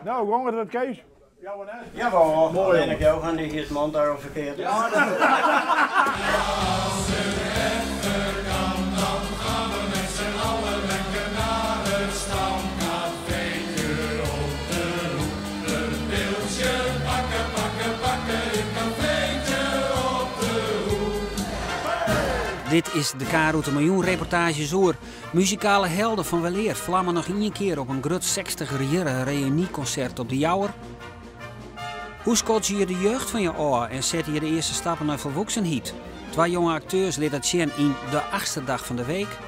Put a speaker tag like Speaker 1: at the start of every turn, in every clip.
Speaker 1: No, hoe gong it wat Kees?
Speaker 2: Jawol, allinnich Johan dy hie it montar al ferkeard.
Speaker 3: Dit is de K-rûte mei jûn reportaazjes oer muzikale helden fan welear flamme noch ien kear op in grut sechstiger jierren reünykonsert op De Jouwer. Hoe skodzje je de jeugd fan je ôf en sette je de earste stappen nei folwoeksenheid? Twa jonge akteurs litte dat sjen yn De achtste dag van de week.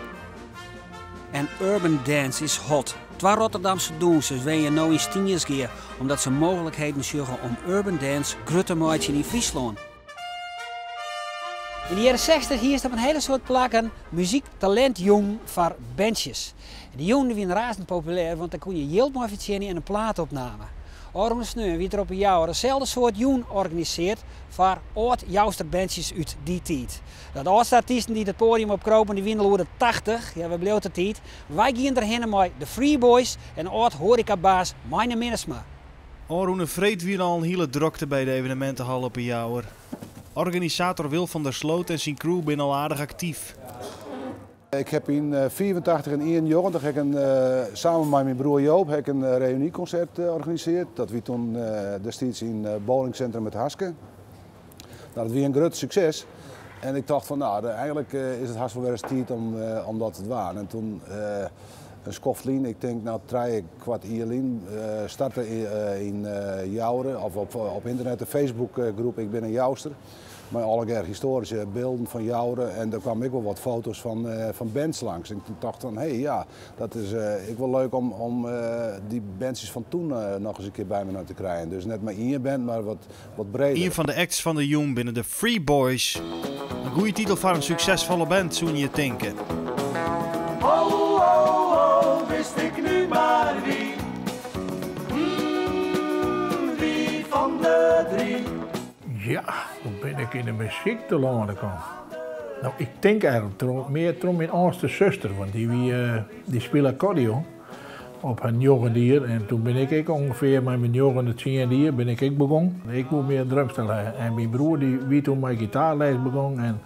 Speaker 3: En urban dance is hot. Twa Rotterdamse dûnsers wenje no yn Stiensgea omdat se mooglikheden sjogge om urban dance grut te meitsjen yn Fryslân. Yn de jierren sechstich hiest op in hiele soad plakken muzyktalintjûnen foar bandsjes. Dy jûnen wiene razend populêr, want dêr koene je jild mei fertsjinje en in plaatopname. Ofrûne sneon wie der op 'e Jouwer in selde soart jûn organiseard foar âld-Jouster bandsjes út dy tiid. De âldste artysten dy't it poadium opkropen dy wiene al oer de tachtich, ja wêr bliuwt de tiid? Wy giene derhinne mei de Free Boys en âld-hoarekabaas Meine Minnesma.
Speaker 4: Ofrûne freed wie al in hiele drokte by de evenemintehal op 'e Jouwer. Organisator Wil van der Sloot en syn crew binne al aardich aktyf.
Speaker 5: Ik heb yn 85 en 91 heb ik in, samen mei myn broer Joop heb ik in reünykoncert organisearre. Dat wie toen destiids yn bowlingcentrum Het Haske. Nou, dat wie in grut sukses. En ik tocht fan, nou, eigenlik is it hast wol wer ris tiid om dat te dwaan. En toen in skoft lyn, ik tink nou trije kwart jier lyn, starte yn Joure, of op ynternet de Facebookgroep Ik bin in Jouster. Mei allegear histoaryske bylden fan Joure en der kwamen ek wol wat foto's fan bands langs. En ik tocht fan, hé, ja, dat is ek wol leuk om dy bandsjes fan toen noch ris in kear by my te krijen. Dus net mar ien band, mar wat breder.
Speaker 4: Ien fan de acts fan de jûn binne de Free Boys. In goede titel foar in suksesfolle band, soene je tinke.
Speaker 6: Ho, ho, ho, wist ik nu maar wie. Wie van de drie.
Speaker 1: Ja, hoe bin ik yn de muzyk telâne kaam? No, ik tink eigenlik mear troch myn âldste suster, want dy wie, dy spile akkordeon op har njoggende jier en toen bin ik ek ûngefear mei myn njoggende, tsiende jier bin ik ek begûn. Ik woe mear in drumstel ha en myn broer dy wie toen mei gitaarles begûn en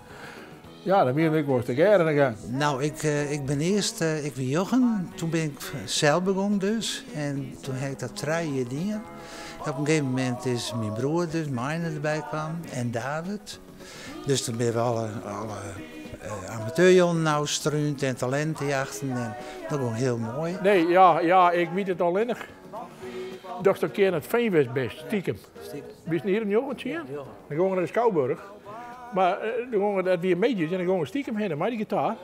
Speaker 1: ja, dan wiene we ek wolris tegearre oan de gang.
Speaker 7: No, ik, ik bin earst, ik wie njoggen, toen bin ik sels begûn dus en toen ha ik dat trije jier dien. Op in gegeven momint is myn broer dus, Meine, derby kaam en David. Dus toen binne we alle, alle amateurjûnen ôfstrúnd en talintejachten en dat gong hiel moai.
Speaker 1: Nee, ja, ja, ik wit it allinnich datst in kear nei it Feen west bist, stikem. Wist jier 19? Dan gongen we nei de Skouburch. Mar dan gongen, dat wie middeis en dan gongen we stikem hinne mei de gitaar.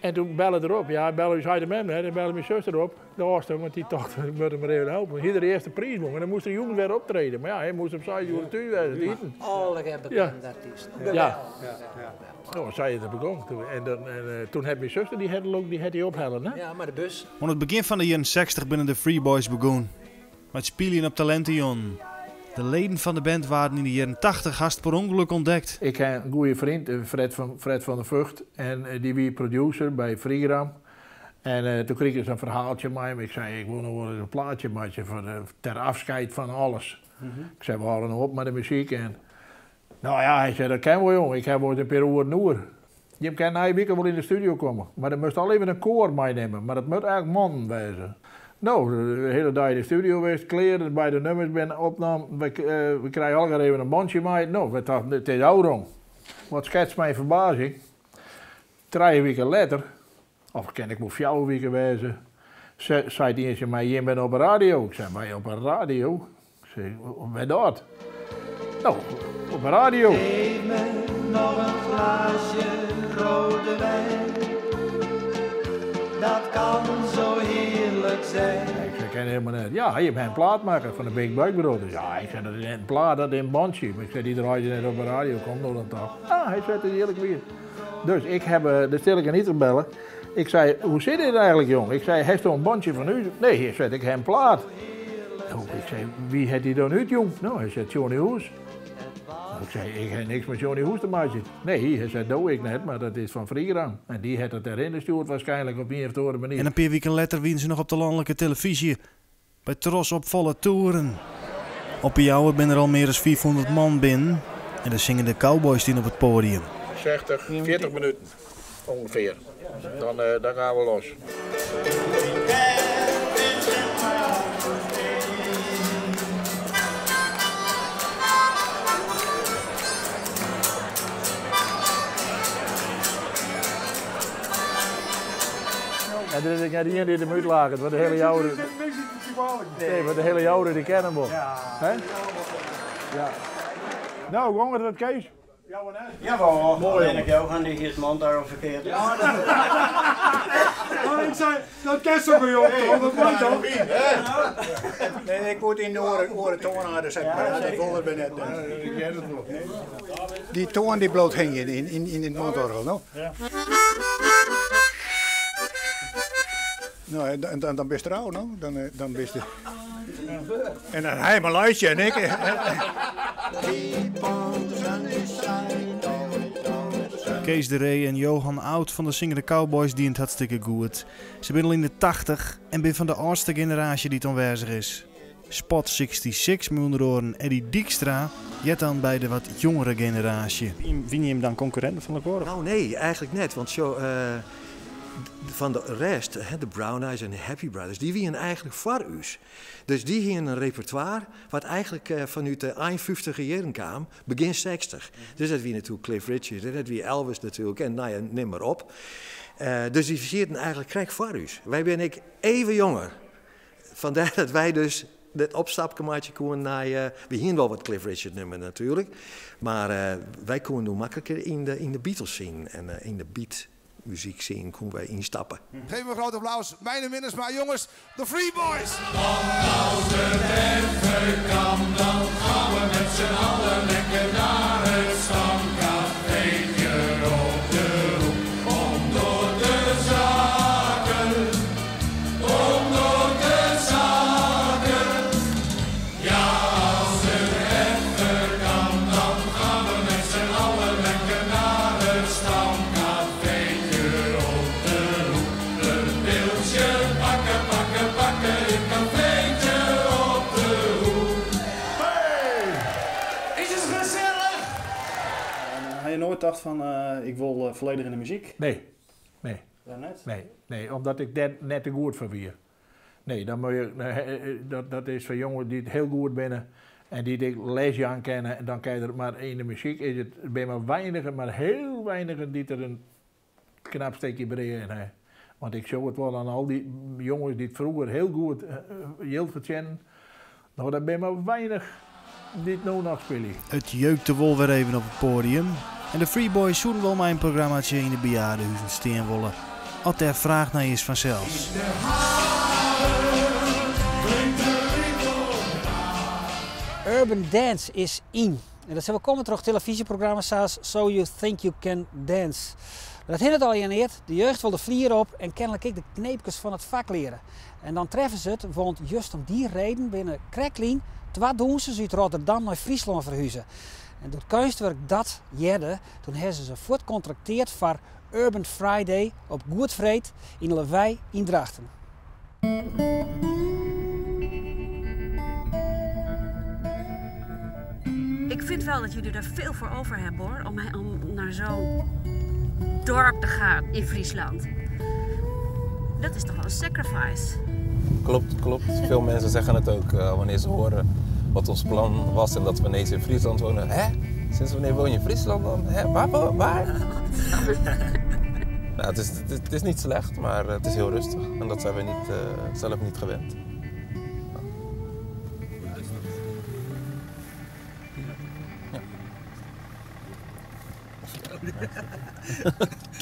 Speaker 1: En toen belle er op, ja, belle ús heit en mem net, en belle myn suster op, de âldste, want dy tocht, ik moat him mar even helpen. Hie er de earste priis wûn en dan moast er jûns wer optrede. Mar ja, hy moast om seis oere thús wêze, te iten.
Speaker 7: Allegear bekende artysten.
Speaker 1: Ja. No, sa is it begûn. En dan, en toen hat myn suster, dy hat dy hat dy ophelle, hè?
Speaker 7: Ja, mei de bus.
Speaker 4: Oan it begjin fan de jierren sechstich binne de Free Boys begûn mei it spyljen op talintejûnen. De leden fan de band waarden yn de jierren tachtich hast per ûngelok ûntdekt.
Speaker 1: Ik ha in goede freon, Fred van, Fred van der Vught, en dy wie producer by Freegram. En toen krige ik in ferhaaltsje mei him. Ik sei, ik wol noch wol ris in plaatsje meitsje foar ter afscheid van alles. Ik sei, we hâlde no op mei de muzyk. En no ja, hy sei, dat kin wol jong, ik ha wol ris in pear oeren oer. Jim kinne nije wike wol yn de studio komme, mar dan moatst al even in koar meinimme, mar dat moat eigentlik mannen wêze. No, de hiele dei yn de studio west, klear, beide nummers binne opnaam, we, we krije allegear even in bandsje mei. No, we tochten, it is ôfrûn. Wat sketst myn ferbazing, trije wiken letter, of kin ek wol fjouwer wiken wêze, seit ien tsjin my, jim binne op de radio. Ik sei, wy op de radio? Ik sei, wêr dat? No, op de radio.
Speaker 6: Geef me nog een glaasje rode wijn. Dat kan zo heerlijk zijn.
Speaker 1: Ik zei, ken helemaal net. Ja, je bent een plaatmaker van de Big Buck Brothers. Ja, ik zei, dat is net een plaat, dat is een bandje. Maar ik zei, die draait net op de radio, komt nog dan toch. Ah, hij zei het eerlijk weer. Dus ik heb de Stilleke niet te bellen. Ik zei, hoe zit dit eigenlijk, jong? Ik zei, heeft u een bandje van u? Nee, hij zei, ik heb een plaat. Nou, ik zei, wie heeft die dan uit, jong? Nou, hij zei, Johnny Hoes. Nou, ik zei, ik heb niks met Johnny Hoes te maken. Nee, hij zei, doe ik net, maar dat is van Freegram. En die heeft het erin gestuurd waarschijnlijk op een of andere manier.
Speaker 4: En in pear wiken letter wiene se noch op de lanlike telefyzje. By Tros op folle toeren. Op 'e Jouwer binne der al mear as 500 man binnen en de Singende Cowboys stean op it poadium.
Speaker 1: 60, 40 minuten ûngefear. Dan, dan gean we los. En der is ek net ien dy't him útlaget, want de hiele Jouwer... Nee, want de hiele Jouwer die ken him wol. Hè? Ja. Nou, gong it wat, Kees?
Speaker 2: Jawel, Mooi, en ik Johan die hier het mondorgel verkeerd.
Speaker 6: Ja, dat... ik zei, dat ken ze bij jou toch? Dat moet toch?
Speaker 8: Nee, ik word in de oren, oren toonaarden, zeg maar. Dat willen we net.
Speaker 1: Ik ken het wel.
Speaker 8: Die toon die bloot hing in het mondorgel, no?
Speaker 1: Ja.
Speaker 8: Nou, en dan ben je trouw, no? Dan ben je... En dan hij maar luidje en ik.
Speaker 4: Kees de Ree en Johan Oud van de Zingende Cowboys dient hartstikke goed. Ze zijn al in de 80 en ben van de oudste generatie die aanwezig is. Spot 66 met onder oren Eddie Dijkstra jet dan bij de wat jongere generatie.
Speaker 9: Wie je hem dan concurrenten van elkaar?
Speaker 10: Nou nee, eigenlijk net. Want zo, van de rest, hè, de Brown Eyes en de Happy Brothers, die wien eigenlijk voor us. Dus die hadden een repertoire wat eigenlijk vanuit de eind 50 jaren kwam, begin 60. Dus dat wie natuurlijk Cliff Richard en dat wie Elvis natuurlijk en nou ja, neem maar op. Dus die zitten eigenlijk krek voor us. Wij ben ik even jonger. Vandaar dat wij dus dat opstapje konden naar, we hier wel wat Cliff Richard nummer natuurlijk, maar wij konden nu makkelijker in de Beatles zien en in de beat muziek zien, konden wij instappen.
Speaker 5: Geef me een groot applaus, mijne minstens maar jongens, de Free Boys!
Speaker 6: Want als het even kan, dan gaan we met z'n allen lekker naar het stamcafeetje op de hoek. Om door te zakken, om door te zakken. Ja, als het even kan, dan gaan we met z'n allen lekker naar het stamcafeetje op de hoek. Een pilsje pakken, pakken, pakken, een cafeetje op de hoek.
Speaker 4: Hey!
Speaker 6: Is het gezellig?
Speaker 9: Heb je nooit gedacht van, ik wil volledig in de muziek?
Speaker 1: Nee, nee.
Speaker 9: Daarnet?
Speaker 1: Nee, nee, omdat ik daar net te goed voor wie. Nee, dan moet je, nee, dat is voor jongens die het heel goed binnen en die het lesje aan kennen. En dan kan je er, maar in de muziek is het bij maar weinigen, maar heel weinigen die er een knap steekje brengen in hebben. Want ik zou het wel aan al die jongens die het vroeger heel goed geld verdienen. Nou, daar ben maar weinig die het nu nog spelen.
Speaker 4: Het jeukte wol weer even op het podium. En de Free Boys zoeken wel mijn programmaatje in de bejaardenhuizen Steenwolle. Als er vraag naar is vanzelfs.
Speaker 3: Urban Dance is in. En dat zijn we komen terug televisieprogramma's zoals So You Think You Can Dance. Maar dat hindert al je niet. De jeugd wil de vlier op en kennelijk ik de kneepjes van het vak leren. En dan treffen ze het, want juist om die reden binnen Kreklien 2 doensers uit Rotterdam naar Friesland verhuizen. En door het kunstwerk dat jerde, toen hebben ze ze voortcontracteerd voor Urban Friday op Goedvreed in Lewij in Drachten.
Speaker 11: Ik vind wel dat jullie daar veel voor over hebben hoor, om naar zo'n dorp te gaan in Friesland. Dat is toch wel een sacrifice.
Speaker 12: Klopt, klopt. Veel mensen zeggen het ook wanneer ze horen wat ons plan was en dat we ineens in Friesland wonen. Hè? Sinds wanneer woon je in Friesland dan? Hè? Waar? Waar? Nou, het is niet slecht, maar het is heel rustig en dat zijn we zelf niet gewend.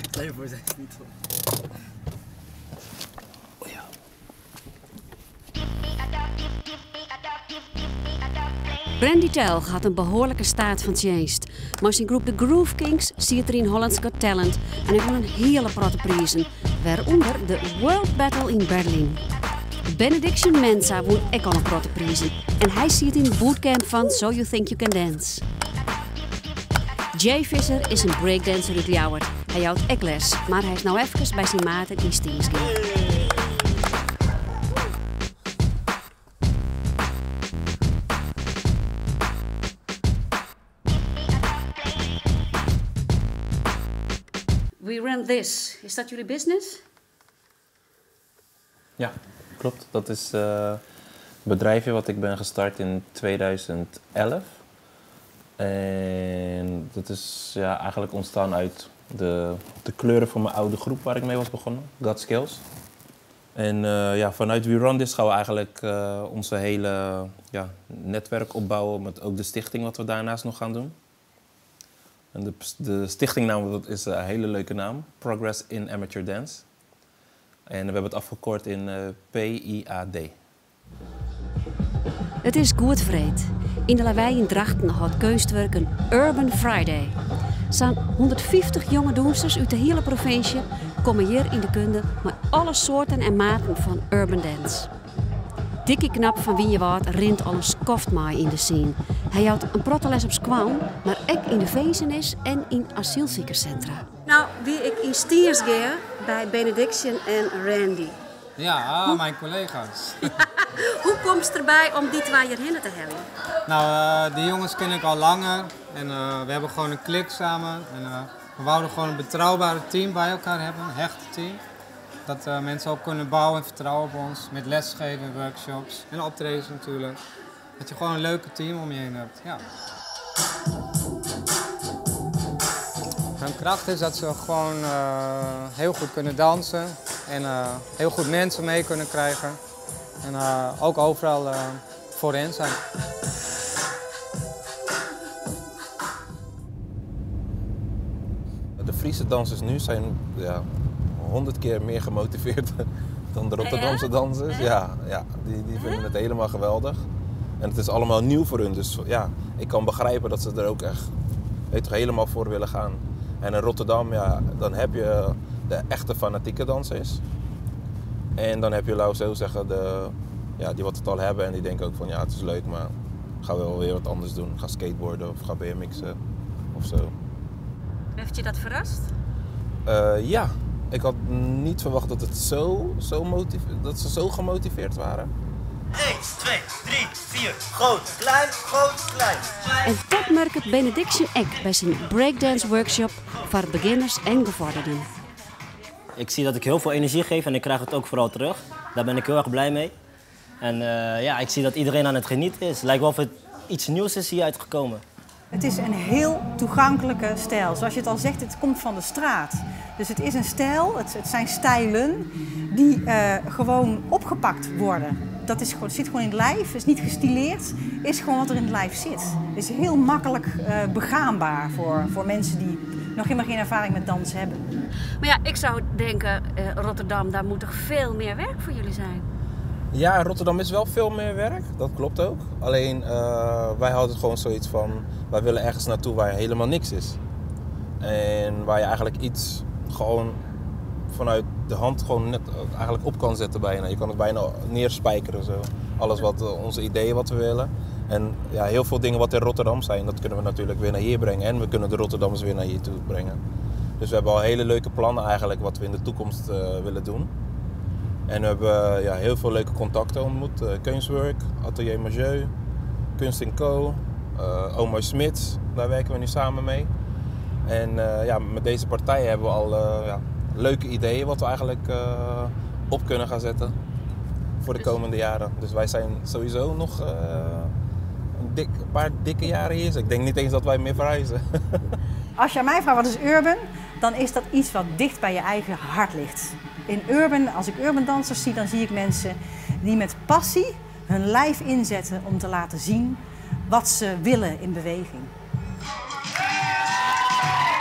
Speaker 2: Stel je voor, zijn ze niet zo.
Speaker 11: Brandy Tel had een behoorlijke staat van dienst. Maar zijn groep de Groove Kings ziet er in Holland's Got Talent en hij won een hele grote prijzen, waaronder de World Battle in Berlin. Benediction Mensa won ook al een grote prijzen en hij ziet in de bootcamp van So You Think You Can Dance. Jay Visser is een breakdancer uit Ljouwert. Hij houdt ook les, maar hij is nou even bij zijn maten in Stiensgea. We Run This, is dat jullie business?
Speaker 12: Ja, klopt. Dat is een bedrijfje wat ik ben gestart in 2011. En dat is ja, eigenlijk ontstaan uit de kleuren van mijn oude groep waar ik mee was begonnen, God Skills. En ja, vanuit We Run This gaan we eigenlijk onze hele ja, netwerk opbouwen met ook de stichting wat we daarnaast nog gaan doen. En de stichtingnaam, dat is een hele leuke naam, Progress in Amateur Dance. En we hebben het afgekort in PIAD.
Speaker 11: Het is Goed Vreed. In de Lawei in Drachten houdt Keunstwurk een Urban Friday. Zo'n 150 jonge doensters uit de hele provincie komen hier in de kunde met alle soorten en maten van urban dance. Dikke Knap van Wynjewâld rint al een skoftmaai in de scene. Hij houdt een protteles op squam, maar ook in de wezenis en in asielzoekerscentra. Nou, wie ik in Stiers ga bij Benediction en Randy.
Speaker 13: Ja, mijn collega's.
Speaker 11: Hoe komt het erbij om die twee hierheen te hebben?
Speaker 13: Nou, die jongens ken ik al langer en we hebben gewoon een klik samen. En we wouden gewoon een betrouwbare team bij elkaar hebben, een hecht team. Dat mensen ook kunnen bouwen en vertrouwen op ons, met lesgeven, workshops en optredens natuurlijk. Dat je gewoon een leuke team om je heen hebt. Ja. Hun kracht is dat ze gewoon heel goed kunnen dansen en heel goed mensen mee kunnen krijgen. En ook overal voorin zijn.
Speaker 12: De Friese dansers nu zijn ja, 100 keer meer gemotiveerd dan de Rotterdamse dansers. Ja, ja, die vinden het helemaal geweldig. En het is allemaal nieuw voor hun, dus ja, ik kan begrijpen dat ze er ook echt, weet je, helemaal voor willen gaan. En in Rotterdam, ja, dan heb je de echte fanatieke dansers. En dan heb je, laten we zo zeggen, de, ja, die wat het al hebben en die denken ook van ja, het is leuk, maar ik ga wel weer wat anders doen. Ik ga skateboarden of ga BMX'en of zo.
Speaker 11: Heeft je dat verrast?
Speaker 12: Ja, ik had niet verwacht dat, het zo, zo dat ze zo gemotiveerd waren.
Speaker 2: 1, 2, 3, 4, groot, klein, groot, klein.
Speaker 11: En dat merkt het Benediction Eck bij zijn breakdance workshop voor beginners en gevorderden.
Speaker 14: Ik zie dat ik heel veel energie geef en ik krijg het ook vooral terug. Daar ben ik heel erg blij mee. En ja, ik zie dat iedereen aan het genieten is. Het lijkt wel of het iets nieuws is hier uitgekomen.
Speaker 15: Het is een heel toegankelijke stijl. Zoals je het al zegt, het komt van de straat. Dus het is een stijl, het zijn stijlen die gewoon opgepakt worden. Dat is gewoon, het zit gewoon in het lijf, is niet gestileerd, is gewoon wat er in het lijf zit. Het is heel makkelijk begaanbaar voor mensen die nog helemaal geen ervaring met dans hebben.
Speaker 11: Maar ja, ik zou denken, Rotterdam, daar moet toch veel meer werk voor jullie zijn?
Speaker 12: Ja, Rotterdam is wel veel meer werk, dat klopt ook. Alleen wij hadden gewoon zoiets van, wij willen ergens naartoe waar helemaal niks is. En waar je eigenlijk iets gewoon vanuit de hand gewoon net eigenlijk op kan zetten bijna. Je kan het bijna neerspijkeren zo. Alles wat onze ideeën wat we willen. En ja, heel veel dingen wat in Rotterdam zijn, dat kunnen we natuurlijk weer naar hier brengen. En we kunnen de Rotterdammers weer naar hier toe brengen. Dus we hebben al hele leuke plannen eigenlijk wat we in de toekomst willen doen. En we hebben ja, heel veel leuke contacten ontmoet. Keunstwurk, Atelier Majeu, Kunst & Co, Omar Smits, daar werken we nu samen mee. En ja, met deze partijen hebben we al ja, leuke ideeën wat we eigenlijk op kunnen gaan zetten voor de komende jaren. Dus wij zijn sowieso nog een paar dikke jaren hier. Dus ik denk niet eens dat wij meer verhuizen.
Speaker 15: Als je aan mij vraagt wat is urban, dan is dat iets wat dicht bij je eigen hart ligt. In urban, als ik urban dansers zie, dan zie ik mensen die met passie hun lijf inzetten om te laten zien wat ze willen in beweging.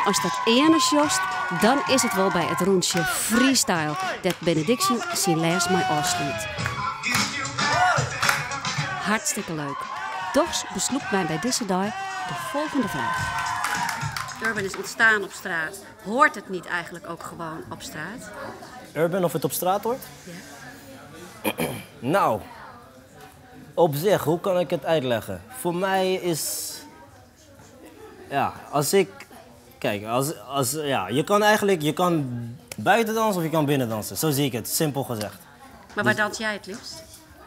Speaker 11: Als dat ene sjost, dan is het wel bij het rondje freestyle dat Benediction zijn les maar afsluit. Hartstikke leuk. Doch besloeg mij bij deze dag de volgende vraag. Urban is ontstaan op straat. Hoort het niet eigenlijk ook gewoon op straat?
Speaker 14: Urban, of het op straat hoort?
Speaker 11: Ja.
Speaker 14: Nou, op zich, hoe kan ik het uitleggen? Voor mij is... Ja, als ik... Kijk, als, ja, je kan eigenlijk, je kan buiten dansen of je kan binnen dansen. Zo zie ik het, simpel gezegd.
Speaker 11: Maar waar
Speaker 14: Dus
Speaker 11: dans jij het liefst?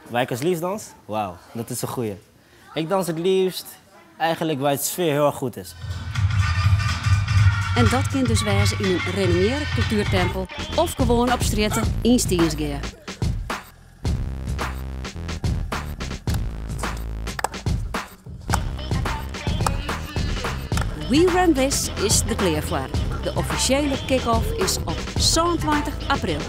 Speaker 14: Waar ik het liefst dans? Wauw, dat is een goeie. Ik dans het liefst eigenlijk waar het sfeer heel erg goed is.
Speaker 11: En dat kin dus wêze yn in renommearre kultuertempel of gewoan op strjitte yn Stynsgea. We Run This is der klear foar. De offisjele kick-off is op 27 april.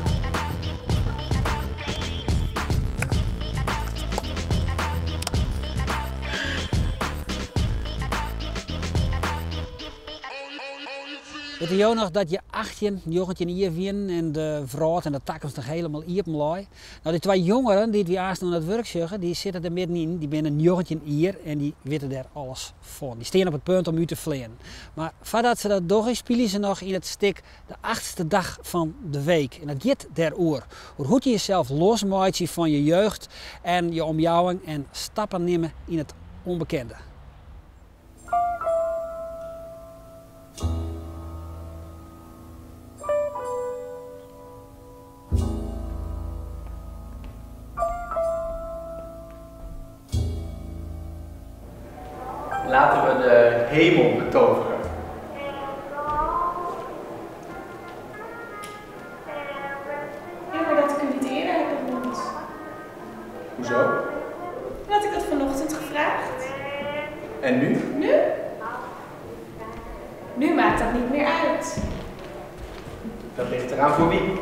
Speaker 3: Witte jo noch dat je 18, 19 jier wienen en de wrâld en de takomst noch hielendal iepen lei? No, dy twa jongeren dy't wy aanst oan it wurk sjogge, dy sitte der middenyn. Dy binne 19 jier en dy witte dêr alles fan. Dy stean op it punt om út te fleanen. Mar foardat se dat dogge, spylje se noch yn it stik De achtste dag van de week. En dat giet dêroer. Oer hoe't je jesels losmeitsje fan je jeugd en je omjouwing en stappen nimme yn it ûnbekende.
Speaker 16: Laten we de hemel betoveren.
Speaker 17: Jammer dat ik u niet eerder heb ontmoet.
Speaker 16: Hoezo?
Speaker 17: Omdat ik dat vanochtend gevraagd.
Speaker 16: En nu?
Speaker 17: Nu? Nu maakt dat niet meer uit.
Speaker 16: Dat ligt eraan voor wie.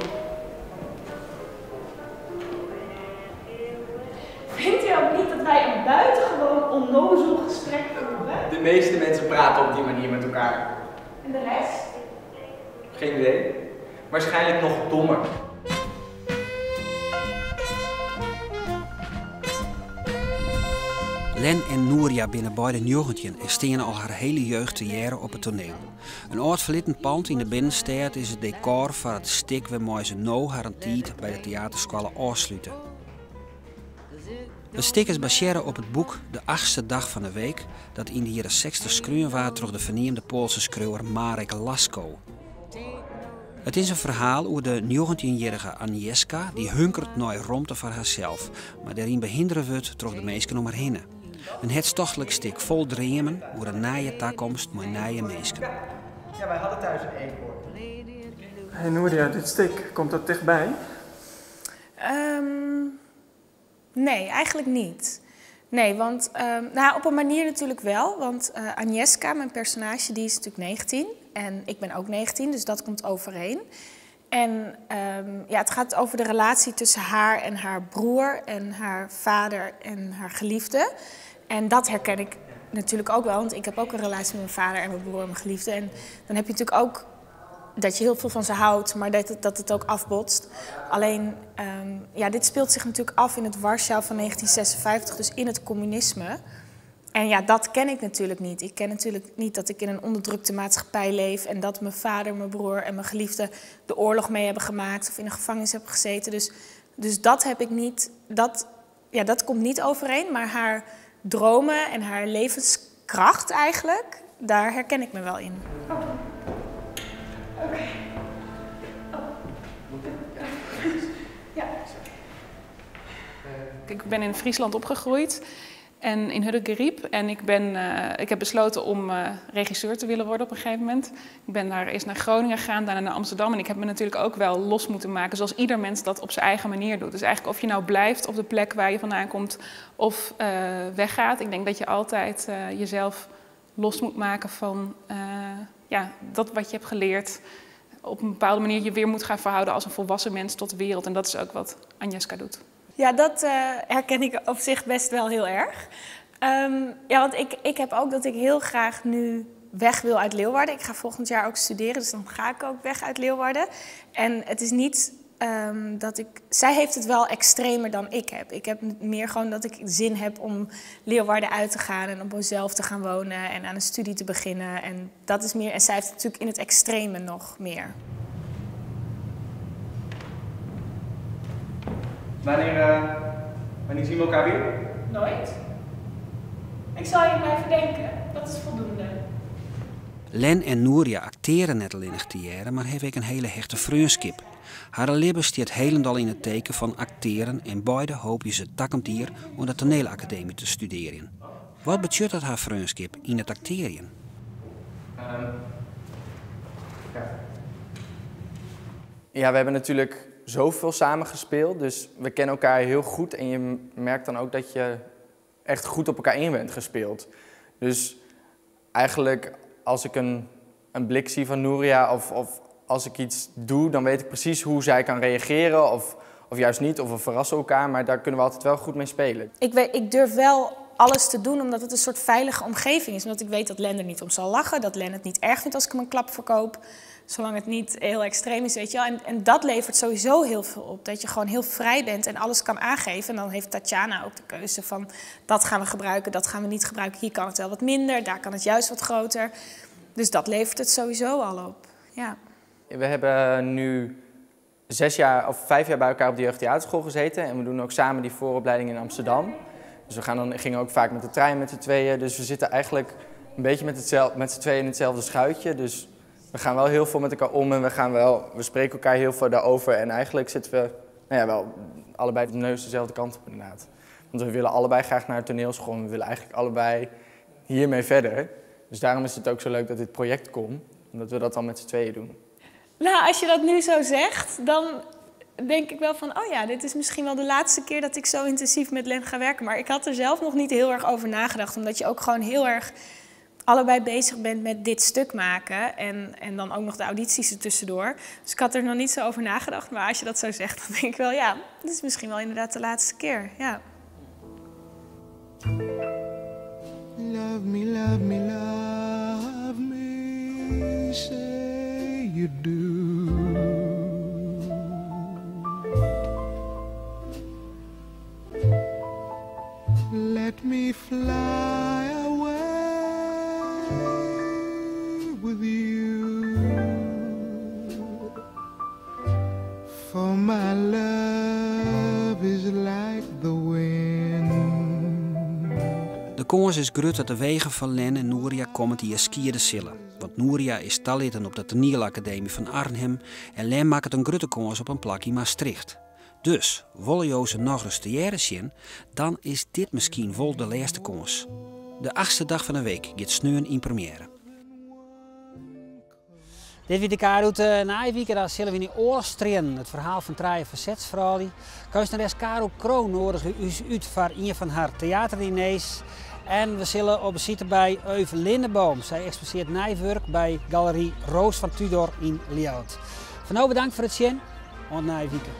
Speaker 17: Vindt u ook niet dat wij een buitengewoon onnozel gesprek voeren?
Speaker 16: De meeste mensen praten op die manier met elkaar.
Speaker 17: En de rest?
Speaker 16: Geen idee. Waarschijnlijk nog dommer.
Speaker 3: Len en Nouria binne beide 19 en steane al har hiele jeugd tegearre op it toneel. In âld ferlitten pand yn de binnenstêd is it dekôr foar it stik wêrmei se no harren tiid by de teaterskoalle ôfslute. It stik is basearre op it boek De achtste dag van de week, dat yn de jierren 60 skreaun waard troch de ferneamde Poalse skriuwer Marek Lasko. It is in ferhaal oer de njoggentjinjierrige Agnieszka dy't hunkeret nei romte foar harsels, mar dêryn behindere wurdt troch de minsken om har hinne. In hertstochtlik stik fol dreamen oer in nije takomst mei nije minsken.
Speaker 16: Ja, wij hadden thuis een eekhoorn.
Speaker 18: Hey Nouria, dit stik, komt dat dichtbij?
Speaker 17: Um, nee, eigenlijk niet. Nee, want um, nou, op een manier natuurlijk wel. Want uh, Agnieszka, mijn personage, die is natuurlijk 19. En ik ben ook 19, dus dat komt overeen. En um, ja, het gaat over de relatie tussen haar en haar broer en haar vader en haar geliefde. En dat herken ik natuurlijk ook wel, want ik heb ook een relatie met mijn vader en mijn broer en mijn geliefde. En dan heb je natuurlijk ook dat je heel veel van ze houdt, maar dat het, dat het ook afbotst. Alleen, um, ja, dit speelt zich natuurlijk af in het Warschau van 1956, dus in het communisme. En ja, dat ken ik natuurlijk niet. Ik ken natuurlijk niet dat ik in een onderdrukte maatschappij leef en dat mijn vader, mijn broer en mijn geliefde de oorlog mee hebben gemaakt of in een gevangenis hebben gezeten. Dus, dus dat heb ik niet, dat, ja, dat komt niet overeen. Maar haar dromen en haar levenskracht eigenlijk, daar herken ik me wel in. Oh. Oké. Okay. Oh. Ja.
Speaker 19: Ik ben in Friesland opgegroeid en in Hurdegaryp. En ik, ben, uh, ik heb besloten om uh, regisseur te willen worden op een gegeven moment. Ik ben daar eerst naar Groningen gegaan, daarna naar Amsterdam. En ik heb me natuurlijk ook wel los moeten maken, zoals ieder mens dat op zijn eigen manier doet. Dus eigenlijk of je nou blijft op de plek waar je vandaan komt of uh, weggaat. Ik denk dat je altijd jezelf los moet maken van ja, dat wat je hebt geleerd. Op een bepaalde manier je weer moet gaan verhouden als een volwassen mens tot de wereld. En dat is ook wat Agnieszka doet.
Speaker 17: Ja, dat uh, herken ik op zich best wel heel erg. Um, ja, want ik, ik heb ook dat ik heel graag nu weg wil uit Leeuwarden. Ik ga volgend jaar ook studeren, dus dan ga ik ook weg uit Leeuwarden. En het is niet um, dat ik... Zij heeft het wel extremer dan ik heb. Ik heb meer gewoon dat ik zin heb om Leeuwarden uit te gaan en op mezelf te gaan wonen en aan een studie te beginnen. En dat is meer... En zij heeft het natuurlijk in het extreme nog meer.
Speaker 16: Wanneer, uh, wanneer zien we elkaar weer?
Speaker 17: Nooit. Ik zal je blijven denken. Dat is voldoende.
Speaker 3: Len en Nouria aktearje net allinnich tegearre, mar hawwe ek in hiele hechte freonskip. Harren libben stiet hielendal yn it teken fan aktearen en beide hoopje se takom jier oan de toanielakademy te studearjen. Wat betsjut dat har freonskip yn it aktearjen?
Speaker 16: Um, Ja.
Speaker 20: Ja, we hebben natuurlijk zoveel samen gespeeld, dus we kennen elkaar heel goed en je merkt dan ook dat je echt goed op elkaar in bent gespeeld. Dus eigenlijk als ik een, een blik zie van Nouria of, of als ik iets doe, dan weet ik precies hoe zij kan reageren of, of juist niet, of we verrassen elkaar, maar daar kunnen we altijd wel goed mee spelen.
Speaker 17: Ik, weet, ik durf wel alles te doen omdat het een soort veilige omgeving is. Omdat ik weet dat Len er niet om zal lachen, dat Len het niet erg vindt als ik hem een klap verkoop. Zolang het niet heel extreem is, weet je wel. En, en dat levert sowieso heel veel op. Dat je gewoon heel vrij bent en alles kan aangeven. En dan heeft Tatjana ook de keuze van dat gaan we gebruiken, dat gaan we niet gebruiken. Hier kan het wel wat minder, daar kan het juist wat groter. Dus dat levert het sowieso al op. Ja.
Speaker 20: We hebben nu zes jaar of vijf jaar bij elkaar op de jeugdtheaterschool gezeten. En we doen ook samen die vooropleiding in Amsterdam. Dus we gaan dan, gingen ook vaak met de trein met z'n tweeën. Dus we zitten eigenlijk een beetje met, hetzelfde, met z'n tweeën in hetzelfde schuitje. Dus we gaan wel heel veel met elkaar om en we, gaan wel, we spreken elkaar heel veel daarover. En eigenlijk zitten we nou ja, wel allebei de neus dezelfde kant op inderdaad. Want we willen allebei graag naar de toneelschool en we willen eigenlijk allebei hiermee verder. Dus daarom is het ook zo leuk dat dit project komt, omdat we dat dan met z'n tweeën doen.
Speaker 17: Nou, als je dat nu zo zegt, dan denk ik wel van, oh ja, dit is misschien wel de laatste keer dat ik zo intensief met Len ga werken. Maar ik had er zelf nog niet heel erg over nagedacht, omdat je ook gewoon heel erg allebei bezig bent met dit stuk maken. En, en dan ook nog de audities ertussendoor. Dus ik had er nog niet zo over nagedacht. Maar als je dat zo zegt, dan denk ik wel, ja, dit is misschien wel inderdaad de laatste keer. Ja.
Speaker 6: Love me, love me, love me, say you do. Let me fly away with you. For my love is like the wind.
Speaker 3: De kâns is grut dat de wegen fan Len en Nouria kommend jier skiede sille. Want Nouria is talitten op de toanielakademy fan Arnhem en Len makket in grutte kâns op in plak yn Maastricht. Dus, wolle jo se nochris tegearre sjen, dan is dit miskien wol de lêste kâns. De achtste dag fan de week giet sneon yn premjêre. Dit wie de K-rûte. Nije wike dan sille we yn Oarlochstriennen, it ferhaal fan trije fersetsfroulju. Keunstneres Caro Kroon noadige ús út foar ien fan har teaterdiners. En we sille op besite by Euve Lindeboom. Sy eksposearret nij wurk by Galery Roos van Tudor yn Ljouwert. Foar no bedankt foar it sjen. Oant nije wike.